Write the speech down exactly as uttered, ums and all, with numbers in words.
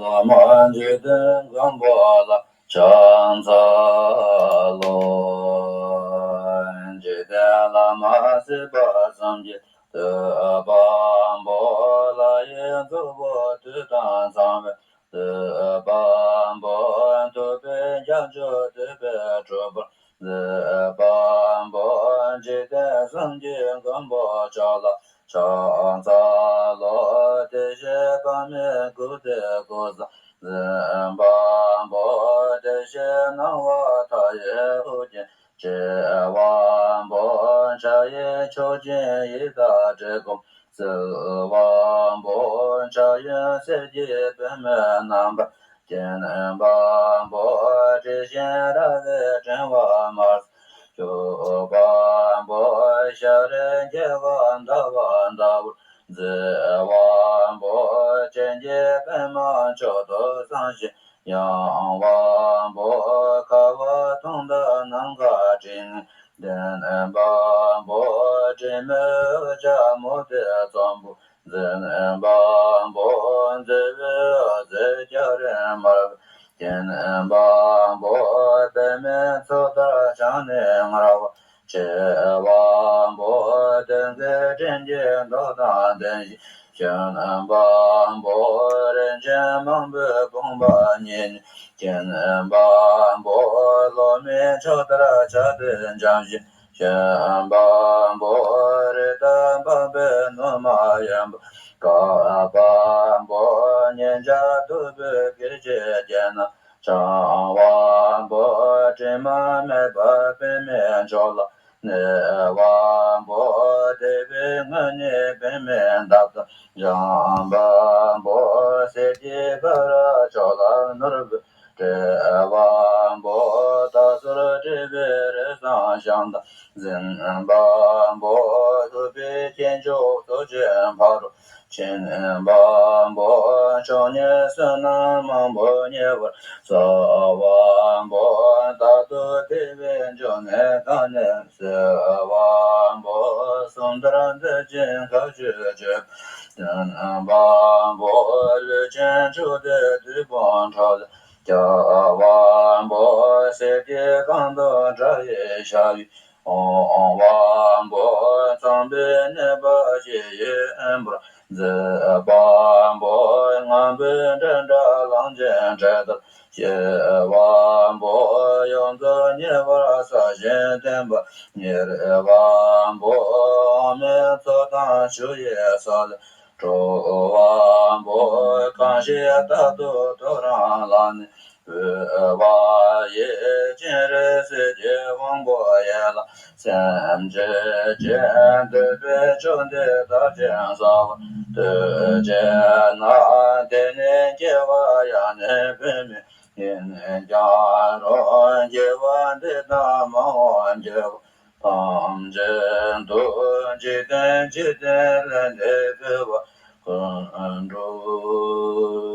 ལྷ་མོ་འཇིག་རྟེན་མགོན་པོ་ལ་ཕྱག་འཚལ་ལོ། འཇིག་རྟེན་བླ་མ་སྲིད་པ་གསུམ་གྱི་བསྟོད་པ་པོ། ལྷ་ཡི་གཙོ་བོ་དུས་དང་གཙང་བའི་བསྟོད་པ་པོ། ཐུབ་པའི་རྒྱལ་མཆོག་བསྟོད་པའི་སྤྲུལ་པ་མཛད་པ་པོ། འཇིག་རྟེན་གསུམ་གྱི་མགོན་པོ་མཆོག་ལ་ཕྱག་འཚལ་ལོ། བདེ་གཤེགས་དཔག་མེད་སྐུ་སྟེ་སྐུ་གསུམ་འཛིན་པ་པོ། བདེ་གཤེགས་སྣང་བ་མཐའ་ཡས་ཨོ་རྒྱན་སྤྲུལ་པ་པོ། ཕྱག་གཡས་མཆོག་སྦྱིན་ཡི་དྭགས་བཀྲེས་སྐོམ་སེལ་བ་པོ། ཕྱག་གཡོན་གསེར་གྱི་པདྨོའི་རྣམ་པར་བརྒྱན་པ་པོ། དྲི་ཞིམ་རལ་པའི་ཕྲེང་བ་དམར་སེར་སྤྱོད་པ་པོ། ཞལ་རས་རྒྱལ་བ་ཟླ་བ་ལྟ་བུར་མཛེས་པ་པོ། སྤྱན་གྱི་པདྨ་མཆོག་ཏུ་བཟང་ཞིང་ཡངས་པ་པོ། ཁ་བ་དུང་ཟླ་ནམ་མཁའ་སྤྲིན་ལྡན་པ་པོ། དྲི་མེད་འོད་ཀྱང་མུ་ཏིག་ཚོམ་བུ་འཛིན་པ་པོ། མཛེས་པའི་འོད་ཟེར་སྐྱ་རེངས་དམར་པོས་བརྒྱན་པ་པོ། པདྨའི་མཚོ་ལྟར་བྱང་ནས་མངར་བ་མཆེད་པ་པོ། དུས་མཐའི་སྤྲིན་གྱི་མདོག་དང་ལྡན་ཞིང་གཞོན་པ་པོ། རིན་ཆེན་མང་པོའི་བུམ་པ་ཉིད་ནི་བརྒྱན་པ་པོ། ལོ་མའི་མཆོག་ལྟར་ཆགས་ཏེ་འཇམ་ཞིང་གཞོན་པ་པོ། རི་དྭགས་འཕགས་པའི་ནུ་མ་གཡོན་པ་བཀབ་པ་པོ། ཉིན་ཞག་སྟུག་པོའི་སྐད་ཅིག་གིས་རྣམས་འཆང་བ་པོ། དྲི་མ་མེད་པ་པདྨའི་མཆོག་ལ་གནས་པ་པོ། དད་པའི་སྔོན་ནས་པདྨའི་འདབ་དང་སྦྱངས་པ་པོ། གསེར་གྱི་ཀ་ར་མཆོག་ལ་ནོར་བུས་སྤྲས་པ་པོ། རྟ་ཟུར་བཀྲེས་པའི་རི་བསང་ཞྭམོ་དང་འཛིན་པ་པོ། ཐུབ་པའི་སྐྱེས་མཆོག་གཙོ་ཆེན་ཕ་རོལ་ཕྱིན་པ་པོ། མཆོག་བརྙེས་བསོད་ནམས་མང་པོ་ཉེ་བར་བསགས་པ་པོ། རྟག་ཏུ་དད་པའི་འབྱུང་གནས་གང་ནས་སད་པ་པོ། གསུམ་ལྟར་འདོད་ཅིང་ཐག་ཆོད་སྤྱོད་པ་སྟོན་པ་པོ། ལུས་ཅན་མཆོག་ཏུ་བདུད་དཔུང་ཁྲག་ལས་སྐྱོབ་པ་པོ། གསེར་གྱི་སྒང་དུ་དགྲ་ཡི་ཞབས་ཀྱུ་འོང་བ་པོ། ཚངས་པའི་གནས་པ་ཞི་བའི་དབེན་པར་མཛད་པ་པོ། ངང་པའི་འདྲེན་སྒྲ་གླང་ཆེན་འཕྲད་ལྟར་གཤེགས་པ་པོ། ཡོངས་རྫོགས་ཉེ་བར་གསལ་ཞིང་བརྟན་པ་གཉེར་བ་པོ། འོ་མའི་མཚོ་དང་ཆུ་ཡི་མཚོ་ལས་སྤྲོ་བ་པོ། གང་ཞིག་རྟག་ཏུ་ཐོ་རངས་ལ་ནི་འབུལ་བ་ཡི། སྤྱན་རས་གཟིགས་ཀྱི་དབང་པོ་ཡན་ལག་སེམས་ཅན་ཅན། འདོད་པའི་ཕྱོགས་འདི་བདག་ཀྱང་གསལ་བར་འདོད་ཅེ་ན། དེ་ནས་སྐྱེ་བ་ཡང་ནི་བུད་མེད་ཡིན་ཀྱང་རུང་། སྐྱེ་བ་འདི་དང་མ་འོངས་སྐྱེ་བ་ཐམས་ཅད་དུ། འཇིག་རྟེན་འཇིག་རྟེན་ལས་འདས་འཕོས་པ་ཀུན་འགྲོ།